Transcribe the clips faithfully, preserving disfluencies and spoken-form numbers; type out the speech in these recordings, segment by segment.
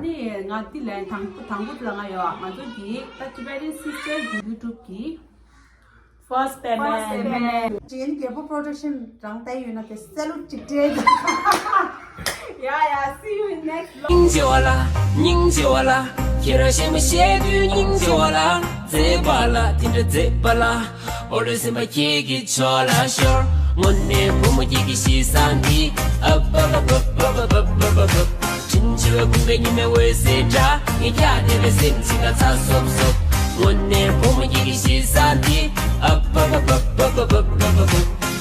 ནི་ང་འདི་ལན་དང་པོ་དང་པོ་དེ་ལ་ང་ཡོད། ང་ཚོ་གི་ད་Tibetan Sister གི་YouTube གི First Payment. First Payment. ཅིན་རྒྱལ་པོ་Production རང་ལྟ་ཡོད་ན་དེ་སལ་ལུ་ཅིག་སྤྲད། Yeah, yeah, see you in next vlog. སྙིང་རྗེ་བ་ལ། སྙིང་རྗེ་བ་ལ། ཁྱེད་རང་ཞེ་མ་ཤེས་དུས་སྙིང་རྗེ་བ་ལ། མཛེས་པ་ལ་དེ་འདྲ་མཛེས་པ་ལ། ཨོ་རེ་སེམས་པ་ཁྱེད་ཀྱི་ཕྱོགས་ལ་ཤོར། དངོས་གནས་བུ་མོ་ཁྱེད་ཀྱི་གཤིས་བཟང་འདི། ཨབ་ཨབ་ཨབ་ཨབ་ཨབ་ཨབ་ཨབ་ཨབ། དྲིན་ཆེ་བའི་ཁུངས་སྐད་ཉི་མའི་འོད་ཟེར་འདྲ། ངས་ཁྱེད་བདེ་བའི་སེམས་ཅིག་ལ་ཚ་སོབ་སོབ། དངོས་གནས་བུ་མོ་ཁྱེད་ཀྱི་གཤིས་བཟང་འདི། ཨབ་ཨབ་ཨབ་ཨབ་ཨབ་ཨབ་ཨབ་ཨབ།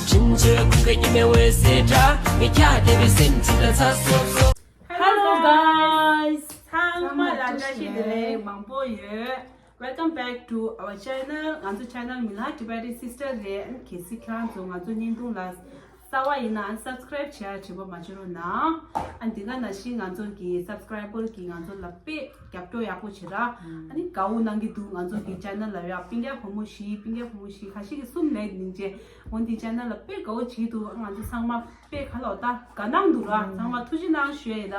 དྲིན་ཆེ་བའི་ཁུངས་སྐད་ཉི་མའི་འོད་ཟེར་འདྲ། ངས་ཁྱེད་བདེ་བའི་སེམས་ཅིག་ལ་ཚ་སོབ་སོབ། Hello guys. ཚང་མ་ལ་བཀྲ་ཤིས་བདེ་ལེགས་མང་པོ་ཡོད། Welcome back to our channel. ང་ཚོ་channel མིང་ལ་Tibetan Sister རེད། ཨ་ནི་གལ་སྲིད་ཁྱེད་རང་ཚོ་ང་ཚོ་བརྙན་ཐུང་ལ་གསར་པ་ཡིན་ན་subscribe བྱེད་ཡ་དྲི་བ་མ་བྱེད་རོགས་གནང་། ཨ་ནི་འདི་ག་ནང་བཞིན་ང་ཚོ་གི་subscriber གི་ང་ཚོ་ལ་དཔེ་རྒྱབ་སྐྱོར་ཡག་པོ་བྱེད་ར། ཨ་ནི་དགའ་བོ་གནང་གི་འདུག་ང་ཚོ་གི་channel ལ་ཡ་སྤུན་ཀྱག་བུ་མོ་བཞི་སྤུན་ཀྱག་བུ་མོ་བཞི་ཁ་ཤས་ཀྱི་གསུམ་ལས་ནིང་རྗེ་འོ་འདི་channel ལ་དཔེ་དགའ་བོ་བྱེད་འདུག་ང་ཚོ་ཚང་མ་དཔེ་ཁ་ལོ་ད་དགའ་སྣང་འདུག་ར། ཚང་མ་ཐུགས་རྗེ་གནང་ཞུ་ཡ་ཡིན་ར།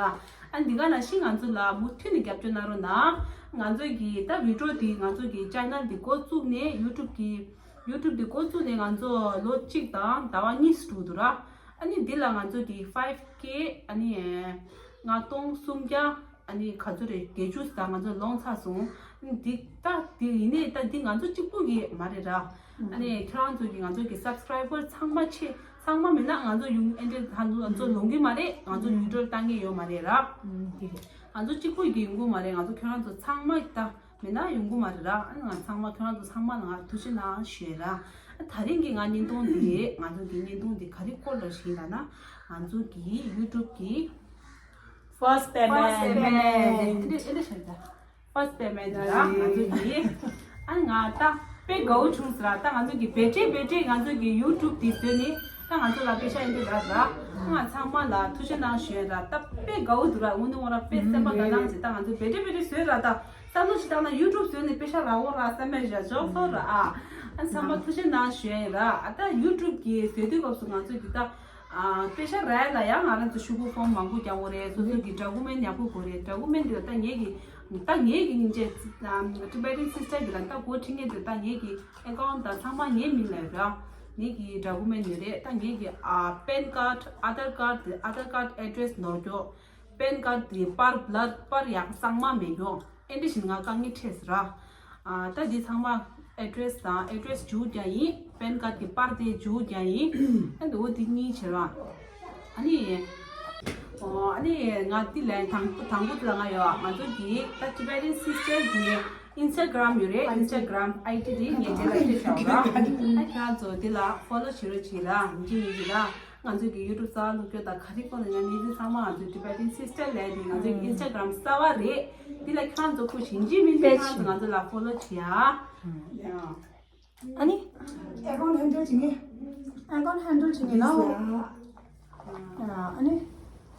ཨ་འདི་ག་ནང་བཞིན་ང་ཚོ་ལ་མུ་མཐུད་ནས་རྒྱབ་སྐྱོར་གནང་རོགས་གནང་། ང་ཚོ་གི་ད་video འདི་ང་ཚོ་གི་channel འདི་འགོ་བཙུགས་ནས་YouTube གི་YouTube འདི་འགོ་བཙུགས་ནས་ང་ཚོ་ལོ་གཅིག་དང་ཟླ་བ་གཉིས་སུ་འགྲོ་འདུག་ར། ཨ་ནི་འདི་ལ་ང་ཚོ་གི་five K ཨ་ནི་ལྔ་སྟོང་སུམ་བརྒྱ་ཨ་ནི་ག་ཚོད་རེད་བརྒྱད་ཅུ་ཙམ་ང་ཚོ་ལོངས་ཚར་སོང་། ཨ་ནི་འདི་ད་འདི་ཡིན་ནའི་ད་འདི་ང་ཚོ་གཅིག་པུ་གི་མ་རེད་ར། ཨ་ནི་ཁྱེད་རང་ཚོ་གི་ང་ཚོ་གི་subscriber ཚང་མ་ཆེ། ཚང་མ་མིན་ན་ང་ཚོ་ཡོང་ཨེ་འདྲ་ང་ཚོ་ང་ཚོ་ལོང་གི་མ་རེད། ང་ཚོ་ཡུ་ཊུབ་བཏང་གི་ཡོད་མ་རེད་ར། ང་ཚོ་གཅིག་པུ་ཡི་གི་ཡོང་གི་མ་རེད། ང་ཚོ་ཁྱོད་རང་ཚོ་ཚང་མ་ད་མིན་ན་ཡོང་གི་མ་རེད་ར། ཨ་ང་ཚང་མ་ཁྱོད་རང་ཚོ་ཚང་མ་ལ་ང་ཐུགས་རྗེ་གནང་ཞུ་ཡ་ར། ཨ་ད་རིང་གི་ང་བརྙན་ཐུང་འདི་ང་ཚོ་གི་བརྙན་ཐུང་འདི་ག་རེ་སྐོར་ལ་ཞིག་ལ་ན་ང་ཚོ་གི་ཡུ་ཊུབ་གི་First Payment. First Payment. ཨེ་འདྲ་ཨེ་འདྲ་བྱས་ད། First Payment ལ་ང་ཚོ་གི་ཨ་ང་ད་དཔེ་དགའ་བོ་བྱུང་ཟེར་ར། ད་ང་ཚོ་གི་བེ་ཏྲེ་བེ་ཏྲེ་ང་ཚོ་གི་ཡུ་ཊུབ་དེ་བཟོས་ནས་ད་ང་ཚོ་ལ་པེ་ཤ་ཡིན་དུ་ར་ར། ང་ཚང་མ་ལ་ཐུགས་རྗེ་གནང་ཞུ་ཡ་ར། ད་དཔེ་དགའ་བོ་འདུག་ར། དངོས་གནས་ངོ་ར་དཔེ་སེམས་པ་དགའ་སྣང་ཅིག་ད་ང་ཚོ་བེ་ཏྲེ་བེ་ཏྲེ་བཟོས་ར། ད་བསམ་བློ་ཞིག་བཏང་ན་ཡུ་ཊུབ་བཟོས་ནས་པེ་ཤ་རག་འོང་ར་བསམ་པའི་ཞག་ཅོག་ཙོ་ར། ཨ་ཨ་ཚང་མ་ཐུགས་རྗེ་གནང་ཞུ་ཡ་ཡིན་ར། ཨ་ད་ཡུ་ཊུབ་གི་བཟོས་དུས་སྐབས་སུ་ང་ཚོ་གི་ད་ཨ་པེ་ཤ་རག་ཡ་ལ་ཡང་ང་རང་ཚོ་ཤོག་གུ་ཕོམ་མང་པོ་རྒྱག་དགོས་རེད། སོ་སོ་གི་ཌོ་ཀུ་མེན་ཡག་པོ་དགོས་རེད། ཌོ་ཀུ་མེན་དེ་ད་ངེད་ཀྱི་ད་ངེད་ཀྱི་སྙིང་རྗེ་Tibetan Sister གི་ལ་ད་གོ་ཁྲི་ངེད་དེ་ད་ངེད་ཀྱི་ཨེ་ཀའུན་ཊི་ད་ཚང་མ་ངའི་མིང་ལ་ར། ངེད་ཀྱི་ཌོ་ཀུ་མེན་ཡོད་རེད། ད་ངེད་ཀྱི་ཨ་པེན་ཀར་ཌི་ཨ་དྷར་ཀར་ཌི་དེ་ཨ་དྷར་ཀར་ཌི་ཨེ་ཌི་རེ་སི་ནོར་འགྱོག་པེན་ཀར་ཌི་དེ་པར་བླར་པར་ཡག་གཙང་མ་མེད་འགྱོག་ཨེ་འདྲ་བཞིན་ང་དཀའ་ངལ་འཕྲད་ཟེར་ར། ཨ་ད་འདི་ཚང་མ་ཨེ་ཌི་རེ་སི་དང་ཨེ་ཌི་རེ་སི་འཇུག་རྒྱ་ཡིན། པེན་ཀར་ཌི་གི་པར་དེ་འཇུག་རྒྱ་ཡིན། ཨ་འདི་འོ་འདི་གཉིས་བྱེད་ར། ཨ་ནི་ཨོ་ཨ་ནི་ང་འདི་ལན་དང་དང་པོ་དེ་ལ་ང་ཡོད། ང་ཚོ་གི་ད་Tibetan Sister གི་Instagram ཡོད་རེད། Instagram ID དེ་ངས་དེ་ལ་བྲིས་བཞག་ར། ཨ་ཁྱེད་རང་ཚོ་དེ་ལ་ཕོ་ལོ་བྱེད་རོགས་བྱེད་ར། འཇིགས་མི་འཇིགས་ར། ང་ཚོའི་གི་ཡུ་ཊུབ་གསར་པ་བླུགས་རྒྱུ་དང་ག་རེ་སྐོར་ལ་ཡང་གནས་ཚུལ་ཚང་མ་ང་ཚོའི་Tibetan Sister ལས་དེ་ང་ཚོའི་གི་Instagram གསར་པ་རེད། འདི་ལ་ཁྱེད་རང་ཚོ་སྐུ་ཞིང་ཆེན་མིན་འདི་ཁྱེད་རང་ཚོ་ང་ཚོ་ལ་ཕོ་ལོ་བྱེད་ཡ། ཨ་ནི། ཨེ་ཀའུན་ཊི་ཧན་ཌལ་བྱེད་ངེས། ཨེ་ཀའུན་ཊི་ཧན་ཌལ་བྱེད་ངེས་ལ། ཨ་ནི།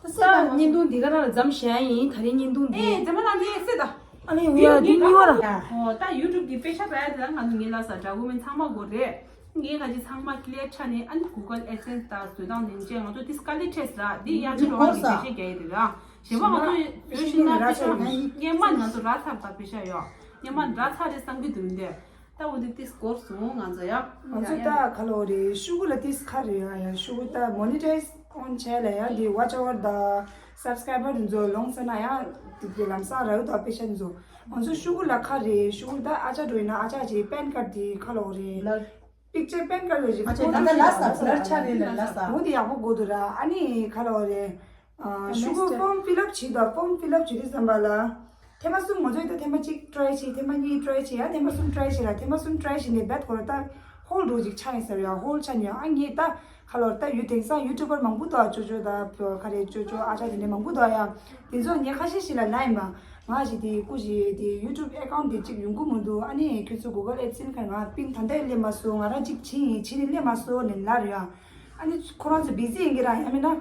ད་བརྙན་ཐུང་འདི་ག་རང་ལ་མཚམས་བཞག་ཡིན། ད་རིང་བརྙན་ཐུང་འདི། ཨེ་རྗེས་མ་ལ་འདི་ཨེ་སེ་ད། ཨ་ནི་འུ་ཡ་འདི་གཉིས་བ་ར། ཨོ་ད་ཡུ་ཊུབ་གི་པེ་ཤ་རག་ཡ་དེ་ལ་ང་ཚོ་ངེད་ལ་ས་ཌོ་ཀུ་མེན་ཚང་མ་དགོས་རེད། ངས་ཁ་ཅིག་ཚང་མ་ཀི་ལི་ཡར་ཆགས་ནས་ཨ་ནི་Google AdSense དང་བཟོ་སྟངས་ནས་བཅས་ང་ཚོ་ཏིས་དཀའ་ལས་འཕྲད་ཟེར་ར། འདི་ཡང་ཅི་རོགས་ཀྱི་འགྲེལ་བཤད་རྒྱག་ཡི་རེད་ར། གཞན་པ་ང་ཚོ་བཟོས་ཤིང་ན་པེ་ཤ་སྔན་མ་ང་ཚོ་རག་ཚར་ད་པེ་ཤ་ཡོད། སྔན་མ་རག་ཚར་རེད་བསམ་གྱི་འདུག་འདི། ད་འོ་འདི་ཏིས་སྐོར་སོང་ང་ཚོ་ཡ། ང་ཚོ་ད་ག་ལོ་རེད། ཤོག་གུ་ལ་ཏིས་ཁ་རེད་ཡ། ཡ་ཤོག་གུ་ད་མོ་ནི་ཊའིཛ་ཨོན་བྱས་ལ་ཡ་འདི་ཝ་ཆ་ཝར་ད་སབ་སི་ཀ་རའི་བར་འདི་ཚོ་ལོངས་ས་ན་ཡ་འདི་འདི་ལམ་སང་རག་ད་པེ་ཤ་འདི་ཚོ། ང་ཚོ་ཤོག་གུ་ལ་ཁ་རེད། ཤོག་གུ་ད་ཨ་ཅག་འགྲོ་ཡིན་ན་ཨ་ཅག་ཅིག་པན་ཀར་ཌི་འདི་ག་ལོ་རེད། པིག་ཅར་པན་ཀར་ཌི་ཅིག་ཨ་ཅག་ད་ད་ལ་ས་ལར་ཆ་རེད་ལ་ལ་ས། འོ་འདི་ཡག་པོ་དགོས་འདུག་ར། ཨ་ནི་ག་ལོ་རེད། ཨ་ཤོག་གུ་ཕོམ་ཕིལ་ལབ་བྱེད་དང་། ཕོམ་ཕིལ་ལབ་བྱེད་དུས་ཙམ་པ་ལ་ཐེངས་མ་གསུམ། ང་ཚོས་ད་ཐེངས་མ་གཅིག་ཊི་རའི་བྱེད། ཐེངས་མ་གཉིས་ཊི་རའི་བྱེད་ཡ། ཐེངས་མ་གསུམ་ཊི་རའི་བྱེད་ལ། ཐེངས་མ་གསུམ་ཊི་རའི་བྱེད་ནས་བེད་ཁོ་ར་ད་ཧོལ་འགྲོ་ཅིག་ཆགས་ཡིན་ཟེར་ཡ། ཧོལ་ཆགས་ནས་ཨ་ངས་ད་ག་ལོར་ད་ཡུལ་དེང་སང་ཡུ་ཊུབ་པར་མང་པོ་འདུག་ཨ་ཅོ་ཅོ་ད་བོ་ག་རེ་ཅོ་ཅོ་ཨ་ཅག་དེ་འདྲ་མང་པོ་འདུག་ཡ། དེ་ཚོ་ངས་ཁ་ཤས་ཤིག་ལ་ལབ་ཡིན་པ། ང་ཞིག་དེ་སྐུ་ཞིག་དེ་ཡུ་ཊུབ་ཨེ་ཀའུན་ཊི་དེ་གཅིག་ཡོང་གི་མི་འདུག་ཨ་ནི་ཁྱོད་ཚོ་གུ་གལ་ཨེ་ཌི་སེན་སི་ཁ་ང་པིན་ད་ལྟ་སླེབས་མ་སོང་། ང་རང་གཅིག་བྱིན་ཡིན། བྱིན་ནས་སླེབས་མ་སོང་ནས་ལབ་རེད་ཨ། ཨ་ནི་ཁོ་རང་ཚོ་བི་ཟི་ཡིན་གྱི་ར། ཡང་མིན་ན་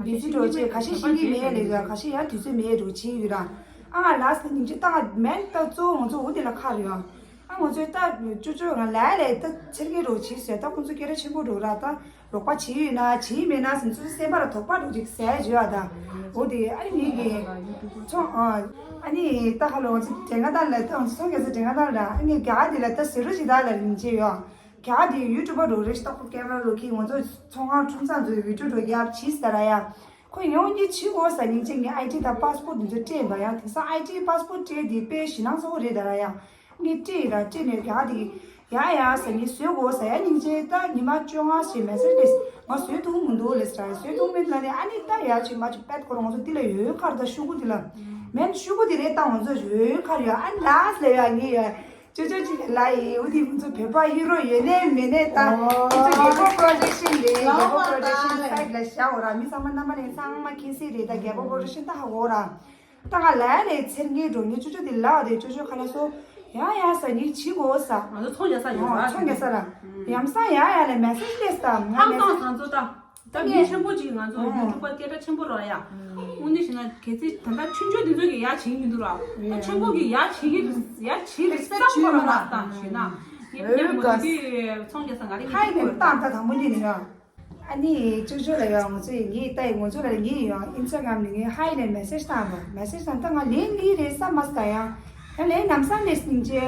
བི་ཟི་འགྲོ་ཆེ། ཁ་ཤས་ཤེས་ཀྱི་མེད་ལས་ཀ་ཁ་ཤས་ཡང་དུས་ཚོད་མེད་འགྲོ་བྱེད་ཡོད་ར། ཨ་ང་ལ་སི་ཉིན་གཅིག་ད་མེན་ད་གཙོ་བོ་ང་ཚོ་འོ་དེ་ལ་ཁ་རེད་ཨ། ཨ་ང་ཚོས་ད་ཅོ་ཅོ་ང་ལ་ལས་ད་ཚེར་གེ་འགྲོ་བྱེད་ཟེར། ད་ཁོ་ཚོ་སྐད་གྲགས་ཆེན་པོ་འགྲོ་ར། ད་ རོགས་པ་བྱེད་ཡོད་ན་བྱེད་མེད་ན་ཟེར་ཚུལ་སེམས་པ་ལ་དོགས་པ་འགྲོ་ཅིག་ཟེར་བརྗོད་ཡ་ད། འོ་དེ་ཨ་ནི་ངེད་ཀྱི་ཚོང་ཨ་ནི་ད་ཧ་ལོ་ཚོ་དྲན་ག་ད་ལ་ད་ཚོང་རྒྱག་ས་དྲན་ག་ད་ལ་ཨ་ནི་རྒྱ་གར་དེ་ལ་ད་ཟེར་རོ་ཞིག་ད་ལ་རིན་ཆེ་ཡོད། རྒྱ་གར་དེ་ཡུ་ཊུབ་པ་འགྲོ་རེ་ཞིག་ཏོག་ཏོག་ཀེམ་ར་རོ་ཁི་ང་ཚོ་ཚོང་ཁང་ཁྲོམ་ཚང་ཚོའི་ཝི་ཌིའོ་འགྲོ་རྒྱབ་ཕྱིས་ད་ར་ཡ། ཁོ་ཡང་གཉིས་བྱེད་དགོས་ས་སྙིང་རྗེ། ངས་ཨའི་ཌི་དང་པཱ་སི་པོར་ཊི་འདི་ཚོ་སྤྲད་པ་ཡང་དེང་སང་ཨའི་ཌི་པཱ་སི་པོར་ཊི་སྤྲད་དེ་དཔེ་ཞེད་སྣང་ཚ་པོ་རེད་ད་ར་ཡ། ངས་སྤྲད་ཡིན་ར་སྤྲད་ནས་ཡ་དེ་ཡ་ཡ་ཟེར་ངས་བཟོས་དགོས་ས་ཡ་སྙིང་རྗེ། ད་ཉི་མ་བཅོ་ལྔ་ཞིག་མེ་སེ་ཇི་སླེབས། ང་བཟོས་ཐུབ་མི་འདུག་ལབ་ས་ར། བཟོས་ཐུབ་མེད་ལབ་ནས་ཨ་ནི་ད་ཡ་ཅིག་མ་ཅིག་པད་ཁོ་རང་ཚོ་འདི་ལ་ཡོད་ཁར་ད་ཤུ་གུ་འདི་ལ་མེན་ཤུ་གུ་འདི་རེད། ད་ང་ཚོ་ཡོད་ཁར་ཡ་ཨ་ནི་ལ་སི་ལ་ཡ་ངས་ཡ། ཅོ་ཅོ་ཅིག་ལ་ཡི་འུ་དི་ང་ཚོ་བོད་པ་ཧི་རོ་ཡོད་ནའི་མེད་ནའི་ད། ཨོ། ང་ཚོ་རྒྱལ་པོ་པོ་རོ་ཌག་ཤན་རེད། རྒྱལ་པོ་པོ་རོ་ཌག་ཤན་སའིཊ་ལ་བཞག་འོ་ར། མི་ཚང་མ་རྣམ་པ་ལྷན་ཚང་མ་མཁྱེན་གསལ་རེད། ད་རྒྱལ་པོ་པོ་རོ་ཌག་ཤན་ད་ཧ་གོ་ར། ད་ང་ལ་ཡ་ལས་ཚེར་ངེས་འགྲོ་ངེས་ཅོ་ཅོ་དེ་ལ་བ་དེ་ཅོ་ཅོ་ཁ་ལ་སོ་ཡ་ཡ་ས་ངེས་བྱི་གོ་ས། ང་ཚོ་ཚོང་རྒྱག་ས་ཡོད་ཨོ་ར། ཚོང་རྒྱག་ས་ར། ཡམ་ས་ཡ་ཡ་ལས་མེ་སེ་ཇི་སླེབས་ས། ང་ཧང་མེ་སང་ང་ཚོ་ད། ད་མི་ཆེན་པོ་ཅིག་ང་ཚོ་ཨ་ཡུ་ཊུབ་པ་སྐད་གྲགས་ཆེན་པོ་ར་ཡ། དངོས་གནས་བྱས་ན་གལ་སྲིད་ད་ལྟ་ཆུང་ཆུང་འདི་ཚོ་གི་ཡ་བྱེད་ཀྱི་མི་འདུག་ར། ད་ཆེན་པོ་གི་ཡ་བྱེད་ཀྱི་ཡ་བྱེད་རེད་བསམ་པ་ར་མ་བཏང་ཞུས་ན། ངས་ཉམས་མ་དུས་ཚོང་རྒྱག་ས་ང་རེ་ཧའི་ངས་ནས་བཏང་ད་དང་པོ་ནས་ཡ། ཨ་ནི་ཅོ་ཅོ་ལ་ཡ་ང་ཚོ་ཡི་ངའི་ལྟ་ཡི་ང་ཚོ་ལ་ངའི་ཡ་ཨིན་སི་ཊ་གྷ་རམ་ནས་ངའི་ཧའི་ནས་མེ་སེ་ཇི་བཏང་བ། མེ་སེ་ཇི་བཏང་ད་ང་ལན་ལི་རེད་བསམ་མ་སོང་ཡ། ཨ་ལན་ནམ་སང་ལས་སྙིང་རྗེ།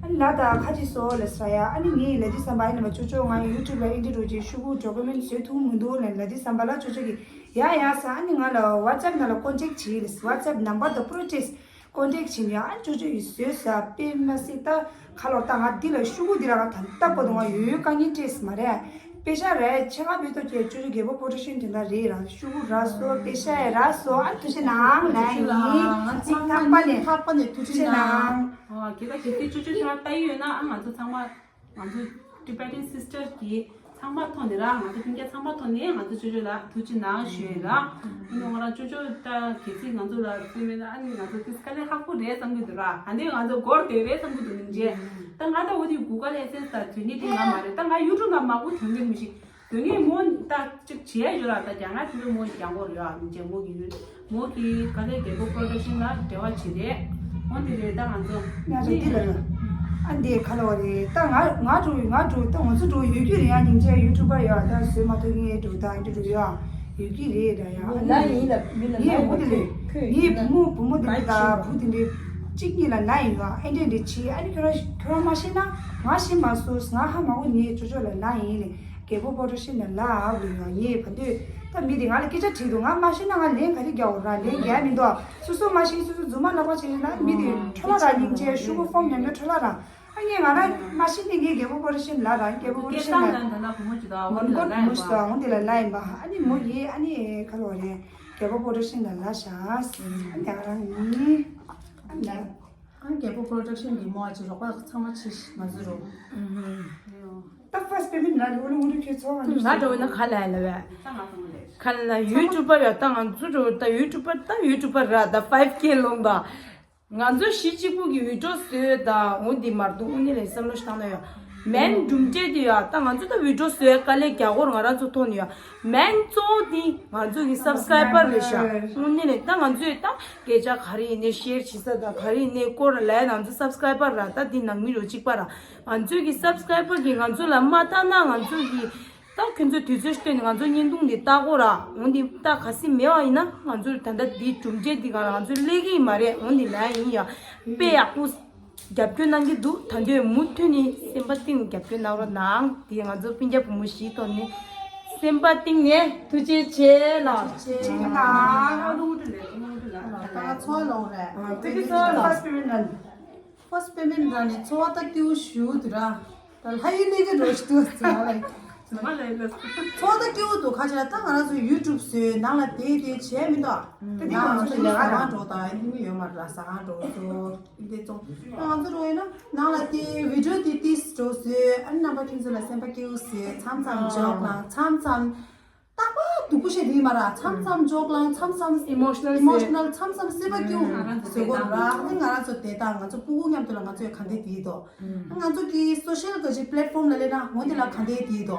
ཨ་ལ་ད་ཁ་ཅིག་སོ་ལ་ས་ཡ། ཨ་ནི་ངའི་ལ་དི་བསམ་པ་ཨ་ནི་མ་ཅོ་ཅོ་ང་ཡི་ཡུ་ཊུབ་ལ་ཨེ་འདྲི་འགྲོ་རྗེས་ཤུ་གུ་ཌོ་ཀུ་མེན་ཊི་བཟོས་ཐུབ་མི་འདུག་ལ་ལ་དི་བསམ་པ་ལ་ཅོ་ཅོ་གི་ཡ་ཡ་ས། ཨ་ནི་ང་ལ་ཝ་ཊི་སེབ་ནང་ལ་ཀོན་ཊེག་བྱེད་ལ་ཝ་ཊི་སེབ་ནམ་བར་དང་པུ་རོ་ཊེག་ཀོན་ཊེག་བྱེད་ཡ། ཨ་ཅོ་ཅོ་ཡི་བཟོས་ས་དཔེ་མ་སྲིད་ད་ཁ་ལོར་ད་ང་འདི་ལ་ཤུ་གུ་འདི་ལ་ང་ད་ལྟ་བར་དུ་ང་ཡོད་ཡོད་དཀའ་ངལ་སྤྲད་ས་མ་རེད། པེ་ཤ་རེད་ཆེ་ཁ་བེ་ཏོ་ཀྱེ་ཅོ་ཅོ་རྒྱལ་པོ་པོ་རོ་ཌག་ཤན་དེ་འདྲ་རེད་ར། ཤུ་གུ་ར་སོ་པེ་ཤ་ཡ་ར་སོ། ཨ་ཐུགས་རྗེ་གནང་ལ་ཡིན། ཚིག་ཐག་པ་ནས་ཐག་པ་ནས་ཐུགས་རྗེ་གནང་། ཨོ་གལ་ཏེ་གལ་ཏེ་ཅོ་ཅོ་ཁྱེད་རང་ལྟ་ཡི་ཡོད་ན་ཨ་ང་ཚོ་ཚང་མ་ང་ཚོ་ཊི་བེ་ཊན་སིས་ཊར་གི་ཚང་མ་ཐོག་ནས་ར་ང་ཚོ་སྤུན་ཀྱག་ཚང་མ་ཐོག་ནས་ང་ཚོ་ཅོ་ཅོ་ལ་ཐུགས་རྗེ་གནང་ཞུ་ཡི་ར། ཨ་ནི་ང་རང་ཅོ་ཅོ་ད་གལ་སྲིད་ང་ཚོ་ལ་སེམས་མེད་ན་ཨ་ནི་ང་ཚོ་ཏིས་དཀའ་ལས་ཁག་པོ་རེད་བསམ་གྱི་འདུག་ར། ད་ནི་ང་ཚོ་སྒོར་དེ་རེད་བསམ་གྱི་འདུག་མིན་རྗེས་ད་ང་ད་འོ་དེ་གུ་གལ་ཨེ་སེན་སི་ད་དོན་གཉེར་དེ་ང་མ་རེད། ད་ང་ཡུ་ཊུབ་ནང་མ་གུ་དོན་གཉེར་མི་ཤེས། དོན་གཉེར་མོ་ད་ཅིག་བྱས་ཡོད་ར། ད་རྒྱ་ང་དེ་ཚོ་མོ་རྒྱང་སྐོར་ཡོད་ཨ་མིན་ཅེ་མོ་གི་ཡུལ་མོ་གི་ག་ལེ་རྒྱལ་པོ་པོ་རོ་ཌག་ཤན་ལ་འབྲེལ་བ་བྱེད་རེད། འོ་དེ་རེད་ད་ང་ཚོ་ང་ཚོ་འདི་ལ་ཡོད། ཨ་འདི་ག་ལ་བ་རེད་ད་ང་ང་འགྲོ་ཡོད་ང་འགྲོ་ད་ང་ཚོ་འགྲོ་ཡོད་རྒྱུ་རེད་ཡ། སྙིང་རྗེ་ཡུ་ཊུབ་པ་ཡོད་ཨ། ད་བཟོས་མ་ཐུབ་ངས་འགྲོ་ད་འདི་འགྲོ་ཡོད་ཨ། ཡོད་ཀྱི་རེད་ད་ཡ། ཨ་ལ་ཡིན་ལ་མི་ལ་ངའི་ལ་བུ་དེ་ལས་ཁོས་ངའི་བུ་མོ་བུ་མོ་དེ་འདྲ་ད་བུ་དེ་འདྲའི་གཅིག་གཉིས་ལ་ན་ཡིན་ཡོད་ཨ། ཨེ་འདྲས་འདྲས་བྱས་ཨ་ནི་ཁྱོད་རང་ཁྱོད་རང་མ་ཤེས་ན་ང་ཤེས་མ་སོང་། ང་ཧ་མ་གོ་ངའི་ཅོ་ཅོ་ལ་ན་ཡིན་ལས། རྒྱལ་པོ་པོ་ཊོ་ཤི་ནལ་ལ་ཨབ་ལུ་ཡོང་ངས་བ་འདོད། ད་མི་དེ་ང་ལ་སྐད་ཆ་དྲིས་འདུག་ང་མ་ཤེས་ན་ང་ལན་ག་རེ་རྒྱག་འོ་ར། ལན་རྒྱག་མི་འདུག་སོ་སོ་མ་ཤེས་སོ་སོ་རྫུན་མ་ལབ་པ་བྱས་ན་མི་དེ་འཕྲོ་བརླག་ར་སྙིང་རྗེ་ཤུ་གུ་ཕོམ་ཉམས་ཉོ་འཕྲོ་བརླག་ར། ཨ་ངས་ང་ར་མ་ཤེས་ནས་ངས་རྒྱལ་པོ་པོ་ཊོ་ཤི་ནལ་ལ་ར་རྒྱལ་པོ་པོ་ཊོ་ཤི་ནལ་ལ་མོན་གྷོ་མོ་ཞིག་དང་འོང་དེ་ལ་ལ་ཡིན་པ། ཨ་ནི་མོ་ཡིས་ཨ་ནི་ག་ལོ་རེད། རྒྱལ་པོ་པོ་ཊོ་ཤི་ནལ་ལ་ཤ་ཨ་ནི་ང་རང་ཡིན་ཨ་ནི། ཨ་རྒྱལ་པོ་པོ་རོ་ཌག་ཤན་གྱི་མོ་ཨ་ཅེ་རོགས་པ་ཚང་མ་ཆེ་ཤི་མ་ཟུ་རོ། ད་ཕར་སི་པེ་མེན་ཊི་ན་ལུ་ལུ་ལུ་ཁྱོད་ཚོ་ང་འགྲོ་ན་ག་ལ་ལ་བས། ག་ལ་ཡུ་ཊུབ་པ་ཡོད་ད་ང་ཚོ་འགྲོ་ད་ཡུ་ཊུབ་པ་ད་ཡུ་ཊུབ་པ་ར་ད་ཕའིབ་ཀེ་ལོང་ད། ང་ཚོ་གཞི་གཅིག་པུ་གི་བི་ཌིའོ་བཟོས་ད་འོ་འདི་མར་འདུག་འོ་ནི་ལས་བསམ་བློ་ཞིག་བཏང་ན་ཡོད། མེན་གྲུབ་འབྲས་དེ་ཡོད་ད་ང་ཚོ་ད་བི་ཌིའོ་བཟོས་དཀའ་ལས་རྒྱག་གོ་ང་རང་ཚོ་ཐོག་ནས་ཡོད། མེན་གཙོ་བོ་དེ་ང་ཚོ་གི་སབ་སི་ཀ་རའི་བར་རེད་ཤག་འོ་ནི་ལས་ད་ང་ཚོས་ད་སྐད་ཆ་ག་རེ་ཡིན་ནའི་ཤེར་བྱེད་ས་དང་ག་རེ་ཡིན་ནའི་སྐོར་ལ་ཡ་ང་ཚོ་སབ་སི་ཀ་རའི་བར་ར་ད་དེ་ནང་མི་རུ་གཅིག་པ་ར། ང་ཚོའི་གི་སབ་སི་ཀ་རའི་བར་གི་ང་ཚོ་ལ་མ་ལྟ་ན་ང་ཚོ་གི་ད་ཁྱོད་ཚོ་དུས་ཚོད་བཏོན་ནས་ང་ཚོ་བརྙན་ཐུང་འདི་ལྟ་གོ་ར། འོ་འདི་ལྟ་ག་སྲིད་མེད་པ་ཡིན་ན་ང་ཚོ་ད་ལྟ་འདི་གྲུབ་འབྲས་འདི་ག་ང་ཚོ་སླེབས་ཀྱི་ཡིན་མ་རེད། འོ་འདི་ལ་ཡིན་ཡ་དཔེ་ཡག་པོ་རྒྱབ་སྐྱོར་གནང་གི་འདུག་ད་འདོད་མུ་མཐུད་ནས་སེམས་པ་གཏིང་ནས་རྒྱབ་སྐྱོར་གནང་རོགས་གནང་། དེ་ང་ཚོ་སྤུན་ཀྱག་བུ་མོ་བཞིའི་ཐོག་ནས་སེམས་པ་གཏིང་ནས་ཐུགས་རྗེ་ཆེ་ལགས། ད་ཚོ་ལོང་རེད། ད་ཚོ་ལོང་། ཕར་སི་པེ་མེན་ཊི་ནང་ཕར་སི་པེ་མེན་ཊི་ནང་ནས་ཚོ་བ་ད་སྐྱིད་པོ་ཞུ་འདུག་ར། ད་ལྷ་ཡུལ་གནས་ཀྱི་འགྲོ་ཞུ་འདུག་ཟེར་བ་ལ། ཚོ་བ་ད་སྐྱིད་པོ་འདུག་ཁ་ཆེ་ལ་ད་ང་རང་ཚོ་ཡུ་ཊུབ་བཟོས་ནང་ལ་བསྡད་བསྡད་བྱས་མི་འདུག་ད་དེ་ང་ཚོ་ལས་ཀ་རང་འགྲོ་དང་ཡིན་ཡོད་མ་རེད་ཟ་ཁང་འགྲོ་ཚོ་འདི་ཚོ་ང་ཚོ་འགྲོ་ཡིན་ན་ནང་ལ་བསྡད་བི་ཌིའོ་དེ་ཏིས་འགྲོ་བཟོས་ཨ་ནི་རྣམ་པ་ཁྱེད་ཚོ་ལ་སེམས་པ་སྐྱིད་པོ་བཟོས་མཚམས་མཚམས་འཇོག་ལང་མཚམས་མཚམས། རྟག་པར་སྡུག་པོ་བཤད་དེ་མ་ར་མཚམས་མཚམས་འཇོག་ལང་མཚམས་མཚམས་ཨི་མོ་ཤི་ནལ་ཨི་མོ་ཤི་ནལ་མཚམས་མཚམས་སེམས་པ་སྐྱིད་པོ་བཟོ་དགོས་ར། ཨ་ནི་ང་རང་ཚོ་བདེ་ཐང་ང་ཚོ་སྤུ་གུ་མཉམ་དུ་ལ་ང་ཚོས་ག་འདྲས་བསྡད་དོ། ང་ཚོ་གི་སོ་ཤལ་ག་ཅིག་པི་ལེ་ཊི་ཕོམ་ལ་སླེབས་ན་འོ་འདི་ལ་ག་འདྲས་བསྡད་དོ།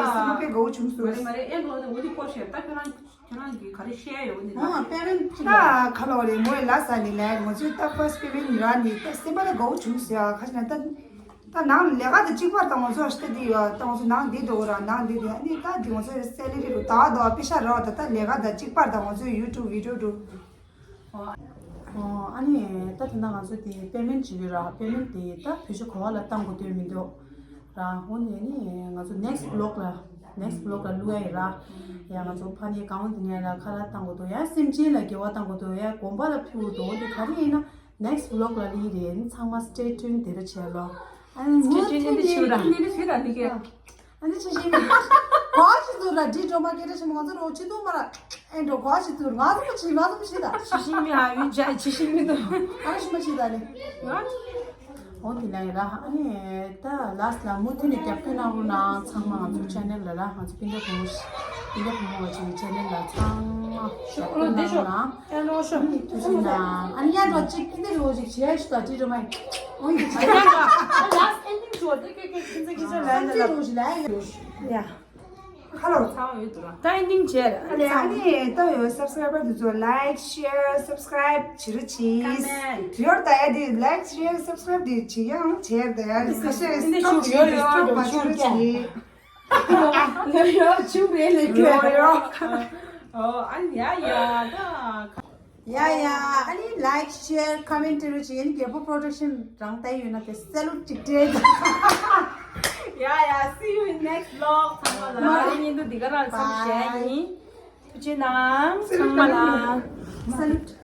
ཡིན་སེམས་པ་དཔེ་དགའ་བོ་བྱུང་སོང་། མ་རེད་མ་རེད། ཨེ་འགྲོ་འདི་འོ་འདི་སྐོར་བཤད་ད་ཁྱོད་རང་ཁྱོད་རང་གིས་ག་རེ་བཤད་ཡོད་འོ་འདི་ད། ཨ་པེ་མེན་ཊི་ཅིག་ད་ལ་ཁ་ལོ་རེད་མོས་ལ་ས་ནི་ལ་ང་ཚོས་ད་ཕར་སི་པེ་མེན་ཊི་རག་ནི་ད་སེམས་པ་ད་དགའ་བོ་བྱུང་སོང་ཡ། ཁ་ཤས་ན་ད་ད་ནང་ལས་ཀ་དང་གཅིག་པར་ད་ང་ཚོ་ཤི་ད་འདི་ཡོད་ད་ང་ཚོ་ནང་འདི་འགྲོ་ར་ནང་འདི་འདི་ཨ་ནི་ད་འདི་ང་ཚོ་སེ་ལི་རི་རུ་ད་ད་པེ་ཤ་ར་ད་ད་ལས་ཀ་དང་གཅིག་པར་ད་ང་ཚོ་ཡུ་ཊུབ་བི་ཌི་ཡོ་འགྲོ། ཨོ། ཨོ། ཨ་ནི་ད་དེ་ན་ང་ཚོ་དེ་པེ་མེན་ཊི་བྱེད་ཀྱི་ཡོད་ར། པེ་མེན་ཊི་དེ་ད་བེད་སྤྱོད་ག་བ་ལ་བཏང་དགོས་འདོད་མི་འདུག་ར། འོ་ནི་ནི་ང་ཚོ་ནེག་སི་བི་ལོག་ལ་ནེག་སི་བི་ལོག་ལ་བླུག་ཡ་ཡིན་ར། ཡ་ང་ཚོ་ཕ་ནི་གང་དེ་ནས་ལ་ཁ་ལག་བཏང་དགོས་འདུག་ཡ་སེམས་ཅན་ལ་དགེ་བ་བཏང་དགོས་འདུག་ཡ་དགོན་པ་ལ་ཕུལ་དགོས་འདུག་འོ་དེ་ག་རེ་ཡིན་ན་ནེག་སི་བི་ལོག་ལ་ལི་རེད། ཚང་མ་སི་ཊེ་ཊུན་དེ་འདྲ་བྱས་ལོ། ཨ་ནི་སི་ཊེ་ཊུན་དེ་འདྲ་བྱས་ར། ཨ་ནི་ཆེ་ཤེས་མི་གོ་ཞིག་འདུག་ར། འདི་འགྲོ་མ་སྐད་ཆ་ཞིག་མ་ང་ཚོ་རོ་ཆི་འདུག་མ་ར། ཨེ་འགྲོ་གོ་ཞིག་འདུག་ང་ཚོ་ཆི་ང་ཚོ་ཆི་ད། ཆི་ཤིང་མི་ཨ་ཡུ་ཇ་ཆི་ཤིང་མི་འདུག་ཨ་ཞིག་མ་ཆི་ད་ནི། ང་ཚོ། འོ་དེ་ལ་ཡིན་ར། ཨ་ནི་ད་ལ་སི་ལ་མུ་མཐུད་ནས་རྒྱབ་སྐྱོར་གནང་རོགས་གནང་། ཚང་མ་ང་ཚོ་ཆེ་ནལ་ལ་ར་ང་ཚོ་སྤུན་ཟླ་བུ་མོ་ཞིག་སྤུན་ཟླ་བུ་མོ་བ་ཅིག་ཆེ་ནལ་ལ་ཚང་མ་རྒྱབ་སྐྱོར་གནང་རོགས་གནང་། ཨ་ནི་ཐུགས་རྗེ་གནང་། ཨ་ནི་ཡར་འགྲོ་གཅིག་སྐྱིད་འདི་རོ་ཞིག་བྱེད་ཡ་ཞིག་ད་འདི་འགྲོ་མ་ཡིན། འོ་ཡིན་གཅིག་ཡར་འགྲོ། ཨ་ལ་སི་ཨེན་ཌིང་འགྲོ་དེ་ཀེ་ཀེ་ཁྱིམ་ཚང་ཁྱིམ་ཚང་ལ་ཡ་ན་ལ། ཡ། ཧ་ལོ། ཚ་བ་ཡོད་དུ་ར། ད་ཨེན་ཌིང་བྱས་ར། ཨ་ལེ་ཨ་ནི་ལྟ་ཡོད་སབ་སི་ཀ་རའི་བར་དེ་ཚོ་ལའིཀ་ཤེར་སབ་སི་ཀ་རའིབ་བྱེད་རོགས་གྱིས། ཡོད་ད་ཡ་དེ་ལའིཀ་ཤེར་སབ་སི་ཀ་རའིབ་དེ་བྱེད་ཡང་བྱས་ད་ཡ་ཁ་ཤས་སི་ཊོབ་བྱེད་དེ་སི་ཊོབ་བྱེད་རོགས་གྱིས། ལོ་ཡོ་ཆུང་རེད་ལེ་ལོ་ཡོ། ཨོ་ཨ་ཡ་ཡ་ད། ཡ་ཡ་ཨ་ནི་ལའིཀ་ཤེར་ཁོ་མེན་ཊི་རོགས་གྱིས། ཡིན་རྒྱལ་པོ་པྲོ་ཌག་ཤན་རང་བལྟས་ཡོད་ན་དེ་སེ་ལུ་ཊི་ཅིག་སྤྲད། ཡ་ཡ། See you in next vlog. ཚང་མ་ལ་ཨ་ནི་འདུག་འདི་ག་རང་མཚམས་བཞག་ཡིན། ཐུགས་རྗེ་གནང་ཚང་མ་ལ། སེ་ལུ་ཊི།